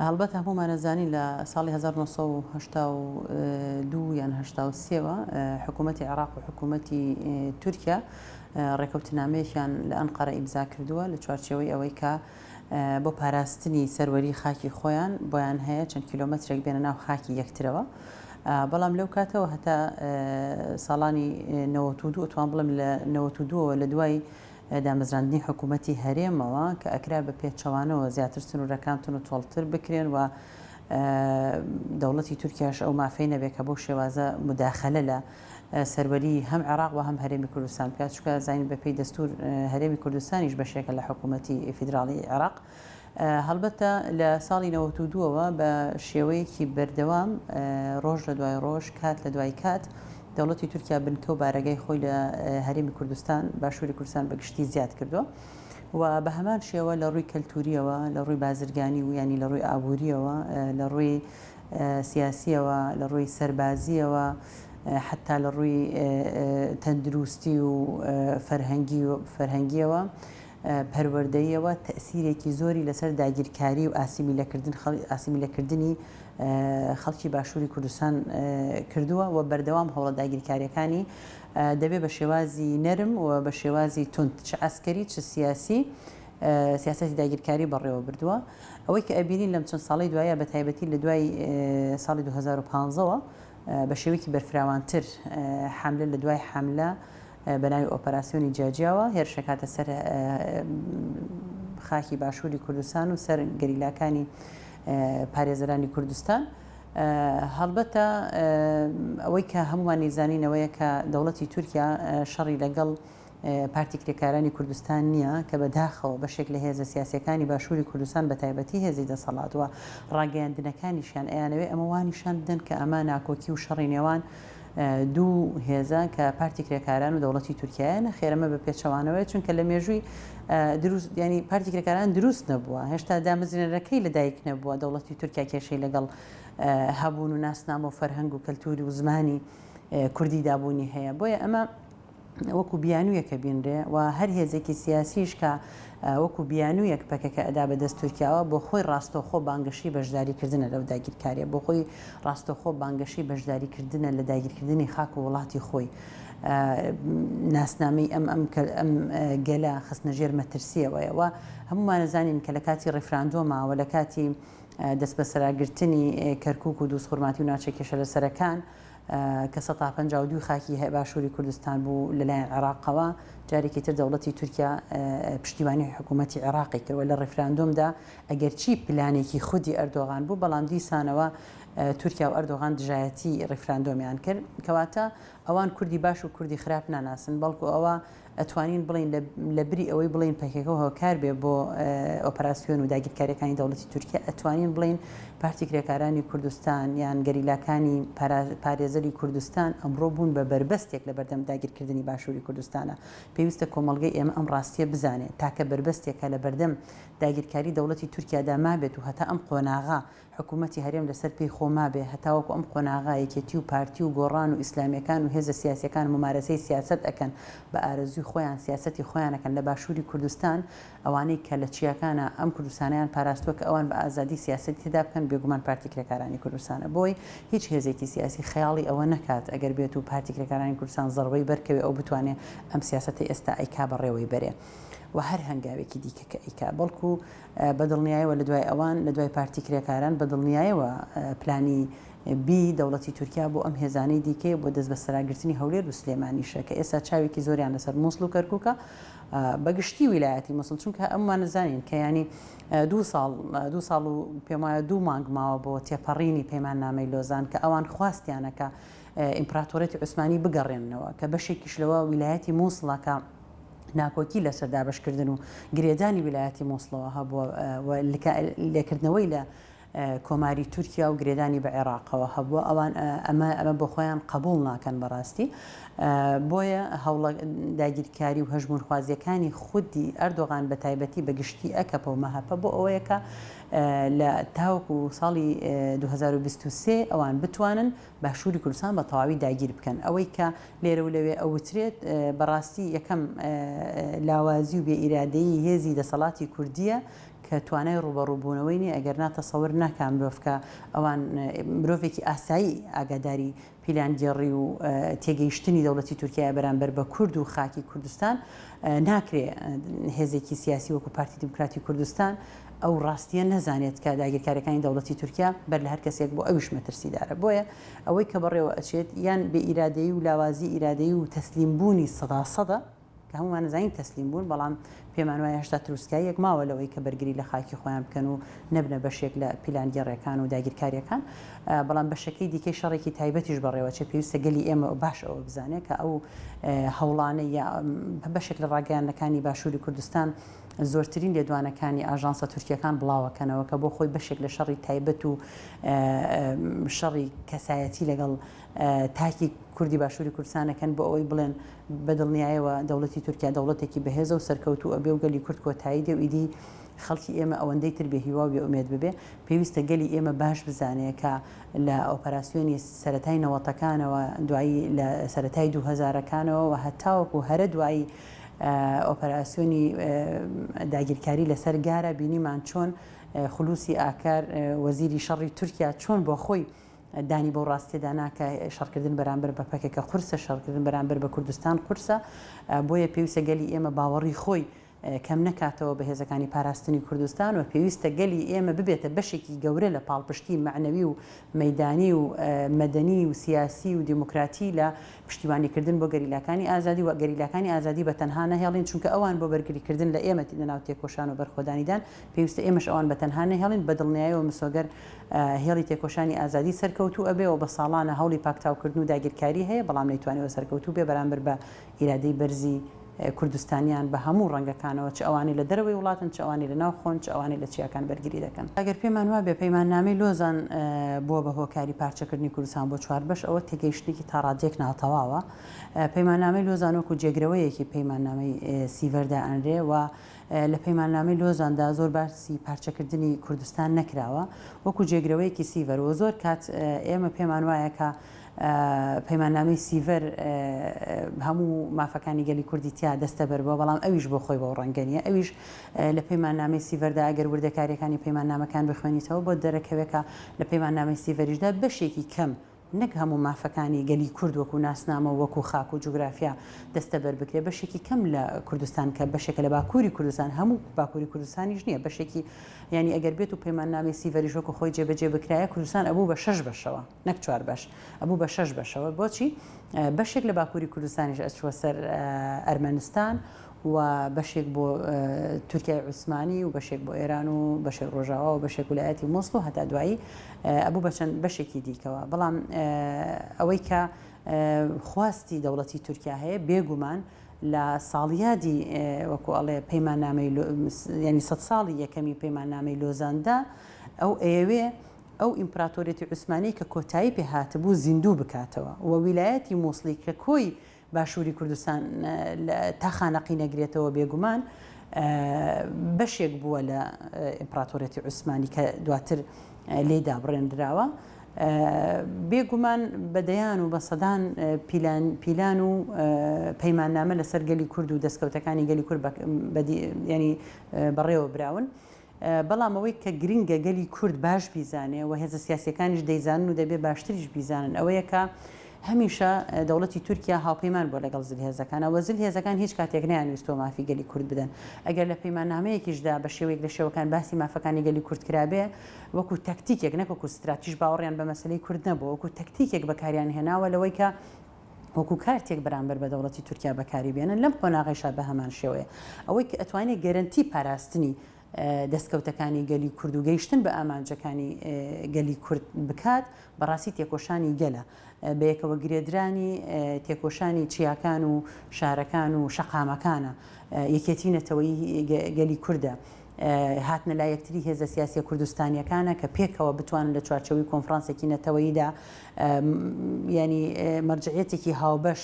هەڵبەت هەموومان ئەزانین لە ساڵی 1982 یان 83 وە حکوومەتی عێراق و حکوومەتی تورکیا ڕێکەوتنامەیەکیان لە ئەنقەرە ئیمزا کردووە لە چوارچێوەی ئەوەی کە بۆ پاراستنی سەروەری خاکی خۆیان بۆیان هەیە چەند کیلۆمەترێک بێنە ناو خاکی یەکترەوە. بەڵام لەو کاتەوە هەتا ساڵانی 92 ئەتوان بڵێم لە 92ەوە لە دوای دامەزراندنی حکوومەتی هەرێمەوە کە ئەکرا بە پێچەوانەوە زیاتر سنوورەکان تون و تۆڵتر بکرێن و دەوڵەتی تورکیاش ئەو مافەی نەبێ کە بەو شێوازە موداخەلە لە سەروەری هەم عێراق و هەم هەرێمی کوردستان بکات چونکە زانین بەپێی دەستوور هەرێمی کوردستانیش بەشێکە لە حکوومەتی فیدراڵی عێراق. هەڵبەتە لە ساڵی 92ەوە بە شێوەیەکی بەردەوام ڕۆژ لە دوای ڕۆژ کات لە دوای کات دەوڵەتی تورکیا بنکە و بارەگای خۆی لە هەرێمی کوردستان باشووری کوردستان بە گشتی زیاد کردووە و بە هەمان شێوە لە ڕووی کەلتوریەوە لە ڕووی بازرگانی و ینی لە ڕووی ئابووریەوە لە ڕووی سیاسیەوە لە ڕووی سەربازیەوە حتا لە ڕووی تەندروستی و فەرهەنگی و فەرهەنگیەوە پەروەردەییەوە تەئسیرێکی زۆری لەسەر داگیرکاری و ئاسیمیلەکردن ئاسیمیلەکردنی خەڵکی باشووری کوردستان کردووە و بەردەوام هەوڵە داگیرکارییەکانی دەبێ بە شێوازی نەرم و بە شێوازی توند چ عەسکەری چ سیاسی سیاسەتی داگیرکاری بەڕێوە بردووە. ئەوەی کە ئەبینین لەم چەند ساڵەی دوایە بە تایبەتی لە دوای ساڵی 2015 وە بە شێوەیەکی بەرفراوانتر حەملە لە دوای حەملە بە ناوی ئۆپەراسیۆنی جیاجیاوە هێرش ئەکاتە سەر خاکی باشووری کوردستان و سەر گەریلاکانی پارێزەرانی کوردستان. هەڵبەتە ئەوەی کە هەموومان ئەیزانین ئەوەیە کە دەوڵەتی تورکیا شەڕی لەگەڵ پارتی کرێکارانی کوردستان نییە کە بە داخەوە بەشێک لە هێزە سیاسیەکانی باشووری کوردستان بە تایبەتی هێزی دەسەڵات و ڕاگەیاندنەکانیشیان ئەیانەوێ ئەمە وا نیشان بدەن کە ئەمە ناکۆکی و شەڕی نێوان دوو هێزە کە پارتی کرێکاران و دەوڵەتی تورکیایە، نەخێر ئەمە بە پێچەوانەوەیە چونکە لە مێژووی دروست یانی پارتی کرێکاران دروست نەبووە هێشتا دامەزرێنەرەکەی لەدایک نەبووە دەوڵەتی تورکیا کێشەی لەگەڵ هەبوون و ناسنامە و فەرهەنگ و کەلتوری و زمانی کوردی دابوونی هەیە بۆیە ئەمە وەکو بیانوویەک ئەبینرێ و هەر هێزێکی سیاسیش کە وەکو بیانوویەک پەکەکە ئەدا بە دەست تورکیاوە بۆ خۆی ڕاستەوخۆ بانگەشەی بەشداری کردنە لەو داگیرکاریە بۆ خۆی ڕاستەوخۆ بانگەشەی بەشداری کردنە لە داگیرکردنی خاک و وڵاتی خۆی ناسنامەی ئەم ئەم ئەم گەلە خستنە ژێر مەترسیەوەیە و هەموومان ئەزانین کە لە کاتی ڕیفراندۆما و لە کاتی دەستبەسەراگرتنی کەرکوک و دووزخورماتی و ناوچە کێشەلەسەرەکان کە سەتا 52 خاکی باشووری کوردستان بوو لەلایەن عێراقەوە، جارێکی تر دەوڵەتی تورکیا پشتیوانی حکوومەتی عێراقی کرد و لە ڕیفراندۆمدا ئەگەرچی پلانێکی خودی ئەردۆغان بوو، بەڵام دیسانەوە تورکیا و ئەردۆغان دژایەتی ڕیفراندۆمیان کرد. کەواتە ئەوان کوردی باش و کوردی خراپ ناناسن، بەڵکو ئەوە ئەتوانین بڵێین لە بری ئەوەی بڵێین پەکەکە هۆکار بێ بۆ ئۆپەراسیۆن و داگیرکاریەکانی دەوڵەتی تورکیا ئەتوانین بڵێین پارتی کرێکارانی کوردستان یان گەریلاکانی پارێزەری کوردستان ئەمڕۆ بوون بە بەربەستێک لە بەردەم داگیرکردنی باشووری کوردستانە پێویستە کۆمەڵگەی ئێمە ئەم ڕاستیە بزانێ تاکە بەربەستێکە لە بەردەم داگیرکاری دەوڵەتی تورکیادا مابێت و هەتا ئەم قۆناغە حکوومەتی هەرێم لەسەر پێی خۆ مابێ، هەتاوەکو ئەم قۆناغە یەکێتی و پارتی و گۆڕان و ئیسلامیەکان و هێزە سیاسیەکان مومارەسەی سیاسەت ئەکەن بە ئارەزووی خۆیان سیاسەتی خۆیان ئەکەن لە باشووری کوردستان ئەوانەی کە لە چیاکانا ئەم کوردستانەیان پاراستووە کە ئەوان بە ئازادی سیاسەتی تێدا بکەن بێگومان پارتی کرێکارانی کوردستانە بۆی هیچ هێزێکی سیاسی خەیاڵی ئەوە نەکات ئەگەر بێت و پارتی کرێکارانی کوردستان زەڕبەی بەرکەوێ ئەو بتوانێ ئەم سیاسەتەی ئێستا ئەیکا بەڕێوەی بەرێ و هەر هەنگاوێکی دیکە کە ئەیکا بەڵکو بە دڵنیایەوە لە دوای ئەوان، لە دوای پارتی کرێکاران، بە دڵنیایەوە پلانی بی دەوڵەتی تورکیا بۆ ئەم هێزانەی دیکەیە بۆ دەستبەسەراگرتنی هەولێر و سلێمانیشە کە ئێستا چاوێکی زۆریان لەسەر موسڵ و کەرکوکە بە گشتی ویلایەتی موسڵ چونکە ئەممان زانین کە یانی دوو ساڵ دوو ساڵ و پێم وایە دوو مانگ ماوە بۆ تێپەڕینی پەیماننامەی لۆزان کە ئەوان خواستیانە کە ئیمپراتۆریەتی عوسمانی بگەڕێننەوە کە بەشێکیش لەوە ویلایەتی موسڵە کە ناکۆکی لەسەر دابەشکردن و گرێدانی ویلایەتی موسڵەوە هەبووە و لێکردنەوەی لە کۆماری تورکیا و گرێدانی بە عێراقەوە هەبووە ئەوان ئەمە ئەمە بۆ خۆیان قبوڵ ناکەن بەڕاستی بۆیە هەوڵە داگیرکاری و هەژموونخوازیەکانی خودی ئەردۆغان بە تایبەتی بە گشتی ئەکەپە و مەهەپە بۆ ئەوەیە کە لە تاوەکو ساڵی 2023 ئەوان بتوانن باشووری کوردستان بە تەواوی داگیر بکەن ئەوەی کە لێرە و لەوێ ئەوترێت، بەڕاستی یەکەم لاوازی و بێ ئیرادەیی هێزی دەسەڵاتی کوردییە کە توانای ڕووبەڕووبوونەوەی نییە، ئەگەرنا تەسەور ناکا مرۆڤ کە ئەوان مرۆڤێکی ئاسایی ئاگاداری پیلانگێڕی و تێگەیشتنی دەوڵەتی تورکیایە بەرامبەر بە کورد و خاکی کوردستان، ناکرێ هێزێکی سیاسی وەکو پارتی دیموکراتی کوردستان ئەو ڕاستییە نەزانێت کە داگیرکاریەکانی دەوڵەتی تورکیا بەر لە هەر کەسێک بۆ ئەویش مەترسیدارە. بۆیە ئەوەی کە بەڕێوە ئەچێت یان بێ ئیرادەیی و لاوازی ئیرادەیی و تەسلیم بوونی سەداسەدە، کە هەموومان ئەزانین تەسلیم بوون، بەڵام پێمان وایە هێشتا تروسکاییەک ماوە لەوەی کە بەرگری لە خاکی خۆیان بکەن و نەبنە بەشێک لە پیلانگێڕیەکان و داگیرکاریەکان، بەڵام بەشەکەی دیکەی شەڕێکی تایبەتیش بەڕێوەچێ، پێویستە گەلی ئێمە باش ئەوە بزانێ کە ئەو هەوڵانەی یا بەشێک لە ڕاگەیاندنەکانی باشووری کوردستان زۆرترین لێدوانەکانی ئاژانسە تورکیەکان بڵاوەکەنەوە کە بۆ خۆی بەشێک لە شەڕی تایبەت و شەڕی کەسایەتی لەگەڵ تاکی کوردی باشووری کوردستان ئەکەن بۆ ئەوەی بڵێن بە دڵنیایەوە دەوڵەتی تورکیا دەوڵەتێکی بەهێزە و سەرکەوتوو ئەبێ و گەلی کورد کۆتایی دێ و ئیدی خەڵکی ئێمە ئەوەندەی تر بێ هیوا و بێ ئومێد ببێ. پێویستە گەلی ئێمە باش بزانێ کە لە ئۆپەراسیۆنی سەرەتای نەوەتەکانەوە دوایی لە سەرەتای دووهەزارەکانەوە و هەتاوەکو هەرە دوایی ئۆپەراسیۆنی داگیرکاری لەسەر گارە بینیمان چۆن خولوسی ئاکار وەزیری شەڕی تورکیا چۆن بۆ خۆی دانی بەو ڕاستیەدا نا کە شەڕکردن بەرامبەر بە پەکەکە قورسە، شەڕکردن بەرامبەر بە کوردستان قورسە، بۆیە پێویستە گەلی ئێمە باوەڕی خۆی کەم نەکاتەوە بە هێزەکانی پاراستنی کوردستان و پێویستە گەلی ئێمە ببێتە بەشێکی گەورە لە پاڵپشتی مەعنەوی و مەیدانی و مەدەنی و سیاسی و دیموکراتی لە پشتیوانیکردن بۆ گەریلاکانی ئازادی و گەریلاکانی ئازادی بە تەنها نەهێڵین چونکە ئەوان بۆ بەرگریکردن لە ئێمە لەناو تێکۆشان و بەرخۆدانیدان پێویستە ئێمەش ئەوان بە تەنها نەهێڵین بە دڵنیایەوە مسۆگەر هێڵی تێکۆشانی ئازادی سەرکەوتوو ئەبێ و بە ساڵانە هەوڵی پاکتاوکردن و داگیرکاری هەیە بەڵام نەیتوانیوە سەرکەوتوو بێ بەرامبەر بە ئیرادەی بەرزی کوردستانیان بە هەموو ڕەنگەکانەوە چ ئەوانەی لە دەرەوەی وڵاتن چ ئەوانەی لە ناو خۆن چ ئەوانەی لە چیاکان بەرگری دەکەن. ئەگەر پێمان وابێ پەیماننامەی لۆزان بووە بە هۆکاری پارچەکردنی کوردستان بۆ چوار بەش ئەوە تێگەیشتنێکی تاڕادەیەک ناتەواوە. پەیماننامەی لۆزان وەکوو جێگرەوەیەکی پەیماننامەی سیڤەر دائەنرێ و لە پەیماننامەی لۆزاندا زۆر باسی پارچەکردنی کوردستان نەکراوە وەکو جێگرەوەیەکی سیڤەر و زۆر کات ئێمە پێمان وایە کە پەیماننامەی سیڤەر هەموو مافەکانی گەلی کوردی تیا دەستەبەر بووە بەڵام ئەویش بۆ خۆی بەو ڕەنگە نییە ئەویش لە پەیماننامەی سیڤەردا ئەگەر وردەکاریەکانی پەیماننامەکان بخوێنیتەوە بۆت دەرەکەوێت کە لە پەیماننامەی سیڤەریشدا بەشێکی کەم نەک هەموو مافەکانی گەلی کورد وەکو ناسنامە و وەکو خاک و جوگرافیا دەستەبەر بکرێ، بەشێکی کەم لە کوردستان کە بەشێکە لە باکووری کوردستان، هەموو باکووری کوردستانیش نییە، بەشێکی یانی ئەگەر بێت و پەیماننامەی سیڤەریش وەکو خۆی جێبەجێ بکرایە کوردستان ئەبوو بە شەش بەشەوە نەک چوار بەش ئەبوو بە شەش بەشەوە بۆچی بەشێک لە باکووری کوردستانیش ئەچووە سەر ئەرمەنستان و بەشێک بۆ تورکیای عوسمانی و بەشێک بۆ ئێران و بەشێک ڕۆژاوا و بەشێک ولایەتی موسڵ و هەتا دوایی ئەبوو بە چەند بەشێکی دیکەوە بەڵام ئەوەی کە خواستی دەوڵەتی تورکیا هەیە بێگومان لە ساڵیادی وەکو ئەڵێ پەیماننامەی ینی سە ساڵی یەکەمی پەیماننامەی لۆزاندا ئەو ئەیەوێ ئەو ئیمپراتۆریەتی عوسمانی کە کۆتایی پێ هاتبوو زیندوو بکاتەوە و ویلایەتی مووسڵی کە کۆی باشووری کوردستان تا خانەقی نەگرێتەوە بێگومان بەشێک بووە لە ئیمپراتۆریەتی عوسمانی کە دواتر لێی دابڕێنراوە. بێگومان بە دەیان و بە سەدان پیلان پیلان و پەیماننامە لەسەر گەلی کورد و دەستکەوتەکانی گەلی کورد ینی بەڕێوە براون. بەڵام ئەوەی کە گرنگە گەلی کورد باش بیزانێ و هێزە سیاسیەکانیش دەیزانن و دەبێ باشتریش بیزانن ئەوەیە کە هەمیشە دەوڵەتی تورکیا هاوپەیمان بووە لەگەڵ زلهێزەکانا و زلهێزەکان هیچ کاتێک نەیانویستووە مافی گەلی کورد بدەن. ئەگەر لە پەیماننامەیەکیشدا بە شێوەیەک لە شێوەکان باسی مافەکانی گەلی کورد کرابێ وەکو تەکتیکێک نەک وەکو ستراتیژ باوەڕیان بە مەسەلەی کورد نەبووە وەکو تەکتیکێک بەکاریان هێناوە لەوەی کە وەکو کارتێک بەرامبەر بە دەوڵەتی تورکیا بەکاری بێنن، لەم قۆناغەیشا بەهەمان شێوەیە. ئەوەی کە ئەتوانێ گەرەنتی پاراستنی دەستکەوتەکانی گەلی کورد و گەیشتن بە ئامانجەکانی گەلی کورد بکات، بەڕاستی تێکۆشانی گەلە. بەیەکەوە گرێدرانی تێکۆشانی چیاکان و شارەکان و شەقامەکانە. یەکێتی نەتەوەیی گەلی کوردە. هاتنە لای یەکتری هێزە سیاسیە کوردستانیەکانە کە پێکەوە بتوانن لە چوارچێوەی کۆنفرانسێکی نەتەوەییدا یانی مەرجعیەتێکی هاوبەش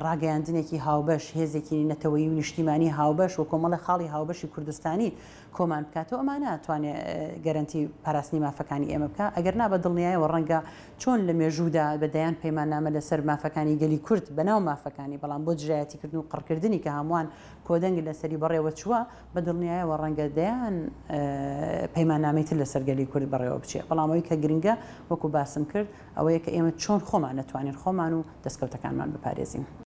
ڕاگەیاندنێکی هاوبەش هێزێکی نەتەوەیی و نیشتیمانی هاوبەش و کۆمەڵە خاڵی هاوبەشی کوردستانی کۆمان بکاتەوە ئەمانە ئەتوانێ گەرەنتی پاراستنی مافەکانی ئێمە بکا ئەگەر نا بە دڵنیایەوە ڕەنگە چۆن لە مێژوودا بە دەیان پەیماننامە لەسەر مافەکانی گەلی کورد بەناو مافەکانی بەڵام بۆ دژایەتیکردن و قڕکردنی کە هەمووان. کۆدەنگ لەسەری بەڕێوە چووە، بە دڵنیایەوە ڕەنگە دەیان پەیماننامەی تر لەسەر گەلی کورد بەڕێوە بچێ، بەڵام ئەوەی کە گرنگە وەکو باسم کرد ئەوەیە کە ئێمە چۆن خۆمان دەتوانین خۆمان و دەستکەوتەکانمان بپارێزین.